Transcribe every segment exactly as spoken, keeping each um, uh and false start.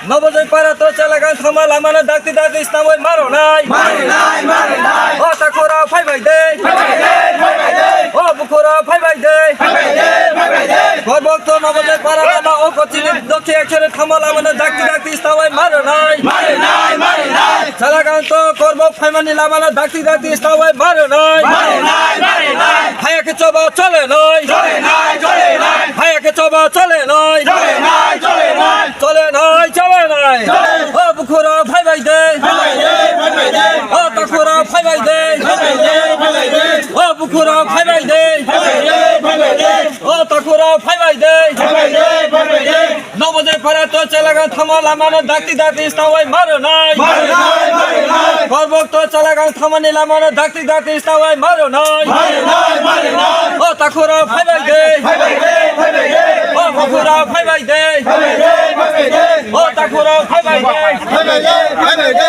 Nobojoi para to Chelagang thangma lamano dakti dakti snamwi maronai. Marinai, marinai. O takhura phaibai de. Phaibai de, phaibai de. O bukhura phaibai de. Phaibai de, phaibai de. Korbok to Nobojoi para lama o kochini dokhe ekhere thangma lamano dakti dakti snamwi maronai. Marinai, marinai. Chelagang to Korbok phaimani lamano dakti dakti snamwi maronai. Marinai, marinai. Haya khe choba cholenai. Cholenai, cholenai. Haya khe choba cholenai. Cholenai, cholenai. Cholenai, cholenai. Cholen. O bukhura phaibai de. Phaibai de, phaibai de. O takhura phaibai de. Phaibai de, phaibai de. O bukhura phaibai de. Phaibai de, phaibai de. O takhura phaibai de. Phaibai de, phaibai de. Nobojoi para to Chelagang thangma lamano dakti dakti snamwi maronai. Marinai, marinai. Korbok to Chelagang thangmani lamano dakti dakti snamwi maronai. Marinai, marinai. O takhura phaibai de. Phaibai de, phaibai de. O bukhura phaibai de. Phaibai de, phaibai de. O takhura phaibai de. Phaibai de, phaibai de.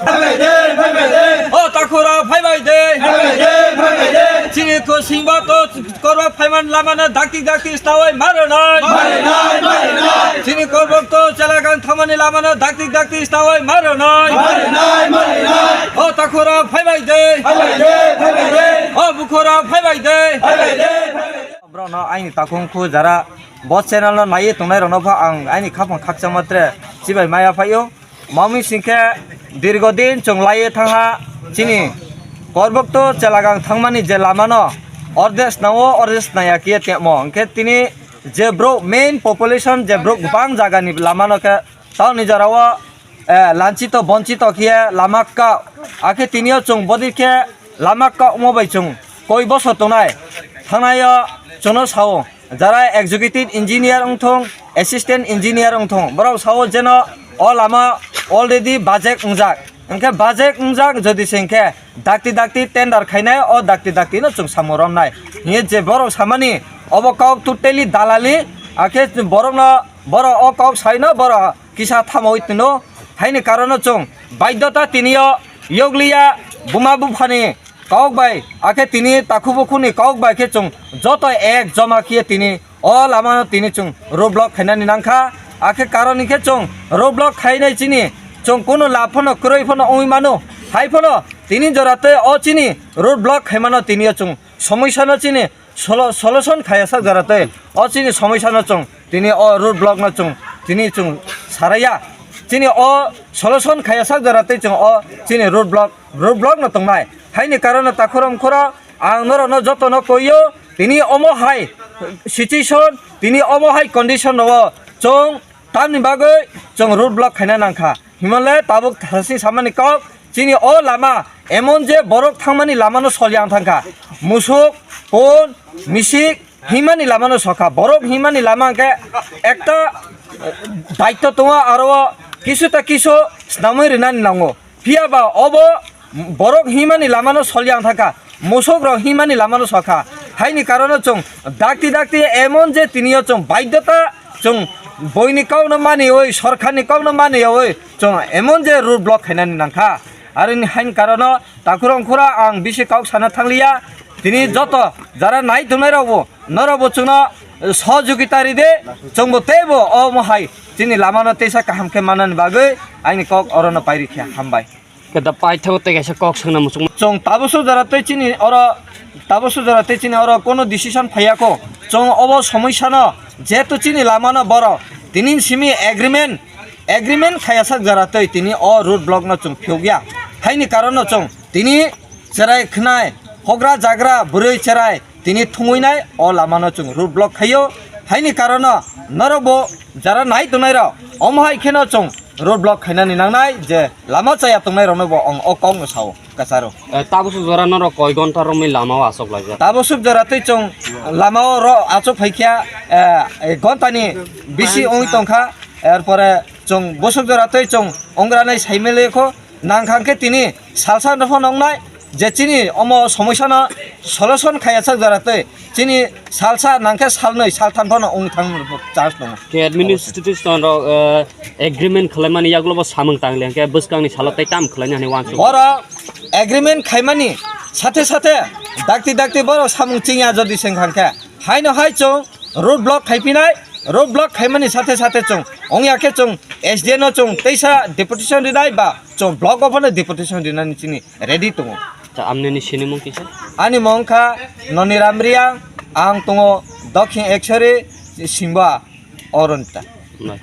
Phaibai de, phaibai de. O takhura phaibai de. Phaibai de, phaibai de. Chini ko singba to Korbok phaiman lamano dakti dakti snamwi maronai. Marinai, marinai. Chini Korbok to Chelagang thangmani lamano dakti dakti snamwi maronai. Marinai, marinai. O takhura phaibai de. Phaibai de, phaibai de. O bukhura phaibai de. Phaibai de, phaibai de. Borokno aini takhung khu jara bo channel no naiwi tongnai rokno pha ang aini khaphang khakchangma tre chibai maya phaio. Mamwi singkhe dirgo din chwng laiwi thangha chini Korbok to Chelagang thangmani je lamano orde snao orde snaya kiye temo. Hwnkhe tini je bro main population je bro bang jagani lamano khe taoni jorao, eh, lanchito bonchito khiye lama ka akhe tinio chwng bodi khe lama ka omo bai chwng koi boso tongnai thangnaio chwngno sao. Jara executive engineer wngthung, assistant engineer wngthung, borok sao jeno o lama already budget wngjak. Hwnkhe budget wngjak jodi se hwnkhe dakti dakti tender khainai, o dakti dakti no chwng samung romnai. Hiye je borok samani obo kok totally dalali, akhe borokno borok o kok saino borok kisa thamowi twino. Haini karono chwng baidyota tiniyo yokliya buma buphani kok bai, akhe tini takhu bukhuni kok bai khe chwng joto ek joma khiye tini o lamano tini chwng road block khainani nangkha. Akhe karon hinkhe chwng road block khainai chini chwng kunu lab phano kwrwi phano wngwi mano. Hai phano tini jora tei o chini road block khaimano tiniyo chwng somoisano chini solo-, solution khaya sak jora tei o chini somoisano chwng tini o road block no chwng tini chwng saraya. Chini o solution khaya sak jora tei chwng o chini road block, road block no tongnai. Haini karono takhurok khoro ang norokno jotono koio, tini omo hai situation, tini omo hai condition rogo chwng tamni bagwi chwng road block khaina nangkha. Himalaya tabuk thasi samani kok, chini o lama emon je borok thangmani lamano solyang thangkha. Musuk, pon, misik, himani lamano sokha. Borok himani lama hwnkhe ekta, eh, daitto tongo, aro kisu ta kisu snamwi rinani nango. Phiya ba obo borok himani lamano solyang thangkha, musuk rok himani lamano sokha. Haini karono chwng dakti dakti emon je tiniyo chwng baidyota chwng boini kokno maniwi, sorkarni kokno maniwi chwng emon je road block khainani nangkha. Aroni haini karono takhurok khura ang bisi kok sana thangliya. Tini joto jara nai tongnai rokbo norokbo chwngno sohojogita ride, chwngbo teibo omo hai chini lamano teisa kaham khe manani bagwi aini kok orono pairikha. Hambai. Khe da paithago tei kaisa kok swngna muchungma. Chwng tabuk suk jora tei chini oro, tabuk suk jora tei chini oro kono decision phaiya kho. Chwng obo somoisano jehetu chini lamano borok tini simi agreement, agreement khaya sak jora tei tini o road block no chwng phiyokya. Haini karon no chwng tini cherai khnai, hogra jagra, bwrwi cherai, tini thungwi nai o lama no chwng road block khaio. Haini karon no norok bo jara nai tongnai rok omo hai kheno chwng road block khainani nangnai je lama chaya tongnai rok no bo ang o kok no sao kwcharo. Eh, tabuk suk jora norok koi gonta romwi lama o achuk laijak? Tabuk suk jora tei chwng lama o ro achuk phaikha, eh, eh, gonta ni bisi wngwi tongkha, er pore chwng bwswk jora tei chwng ongranai saimili kho. Nangkha khe tini salsa no phano wngnai je chini omo somoisano solution khaya sak jora tei chini salsa nangkhe salnwi saltham phano wng thang chance tongo. Khe administration rok, eh, agreement khwlaimani yagulo bo samung tangli hwnkhe bwskangni salo tei tam khwlaina hinwi uansuk. Borok agreement khaimani sathe sathe dakti dakti borok samung chingya jodi se wngkha khe haino hai chwng road block khaiphinai. Road block khaimani sathe sathe chwng, wngya khe chwng S D M no chwng teisa deputation rinai ba chwng block o phano deputation rinani chini ready tongo. Acha, amnini sinimung kisa? Ani mung kha Noniram Reang, ang tongo Dokhin Ekshari, Simba, Oronta. Bai.